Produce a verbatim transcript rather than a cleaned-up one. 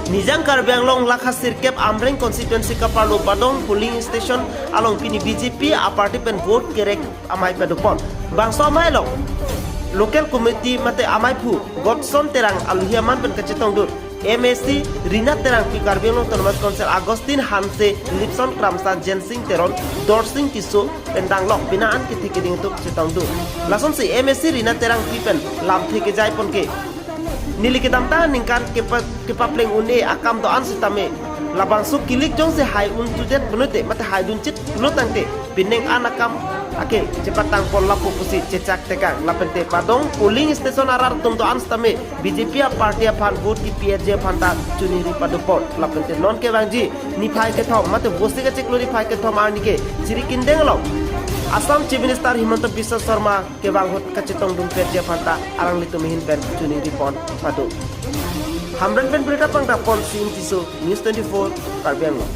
Nijang Karbi Anglong lakha sirkep Amreng constituency kaparlo Badong polling station along pini B J P aparty pen vote kerek amei padopon. Bangso amei along local committee mate ameiphu Godson Terang aluhi aman pen kachetongdun M A C Rina Terangpi, Karbi Anglong Autonomous Council Augustine Hanse, Lipson Kramsa, Jensing Teron, Dorsing Tisso pen danglok pina an kethe keding atum chetongdun. Lasonsi M A C Rina Terangpi pen lamthe kejai pon ke neli kedamtang aningkan kepa- kepapleng un-e akam do-an sitame labangso kilik jongsi hai un chudet pulote mate haidun chit pulo tangte pining an akam ake chepatang pon lapu pusi chechak tekang. Lapente Badong polling station arat atum do-an sitame B J P aparty aphan vote kipi-etji aphan ta choningri padopon. Lapente non kevangji niphai kethom mate Vosik achiklo niphai kethom arni ke Jirikindeng along Assam Chief Minister Himanta Biswa Sarma kevang ahut kachetongdunpetji aphan ta alanglitum ahin pen choningri pon pado. Hamren pen birta pangdapon, C M Tisso, News twenty-four, Karbi Anglong.